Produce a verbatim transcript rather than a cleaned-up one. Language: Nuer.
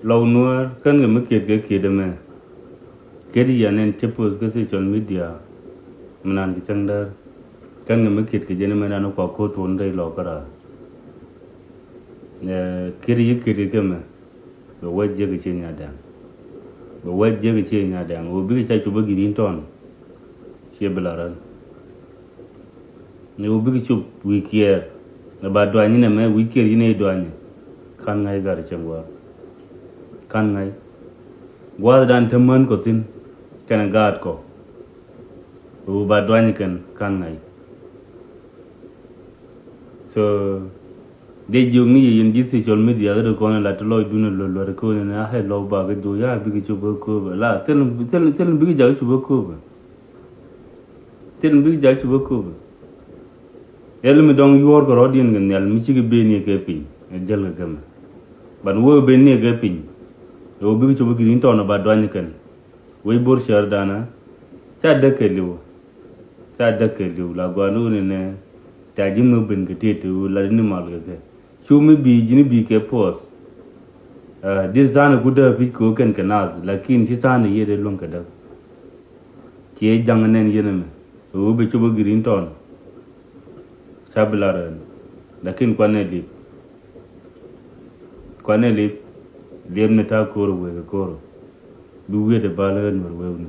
Lɔw Nuäär kän kɛ mi kiet kɛ kiet ɛmɛ. Kiet yɛn ɛn cɛ post kä social media. Mi nan kɛ cäŋ däär kän kɛ mi kiet kɛ jɛn ɛmɛ nan kua ko̱r tuɔn rɛy lɔk kära. Kiet yi kiet kɛ mɛ. Bɛ wec jiäk kɛ cie nyadɛŋ. Bɛ wec jiäk kɛ cie nyadɛŋ wä bikɛ ca cupä gi̱ri̱n tɔn. Cie bi la rän. Ni wä bikɛ cop wi̱i̱ kiɛɛr. Ni ba duany ni mɛ wi̱i̱ kiɛɛr yi ni duany. Kan ŋa̱c gat cieŋ gua̱a̱r. Kan ŋa̱c gua̱a̱r dan te män kɔ thi̱n. Kɛn gaat kɔ. Wä ba duany kɛn kan ŋa̱c. So dee jiök ni yɛ yɛn ji̱ social media kä dee kɔn la ti lɔcdun a luɛl luɛl kä wä ni a hɛ lɔw ba kä jiök ya bikɛ cop kä kööbä la thil thil thil bikɛ jak cop kä kööbä. Thil mi bik jak cupä köpä. Ɛl mi dɔŋ yuɔr kɛ rɔ̱diɛn kɛ nhial mi cikɛ ben niɛ kɛ piny. Ɛ jäl kɛ kɛmɛ. Ban wee ben niɛ kɛ piny. Ɛ wee bik cupä gi̱ri̱n tɔn ɛ ba duany kɛn. Wec bo̱r cär danä. Ca däk kɛ li̱w. Ca däk kɛ li̱w la guan wun inɛ. Ca ji̱ nhök ben kɛ tet ɛ wee lat ni mal kɛ kɛ. Cu mi bi ji̱n bi kɛ puɔth. Ɛ, dit tha̱a̱n ɛ ku däk pi̱c kɛ wä kɛn kɛ naath lakin ci tha̱a̱n ɛ yiëë dee luäŋ kɛ däk. Ciɛ ja̱ŋ nɛn yɛn ɛmɛ ɛ wä bi cop ɛ gi̱ri̱n tɔn. Ca bi la rɛn. Lakin kuanɛ lip. Kuanɛ lip. Liep ni ta̱a̱ ko̱r wek ɛ ko̱r. Bi wiet ɛ bal ɛ nuɔr wewni.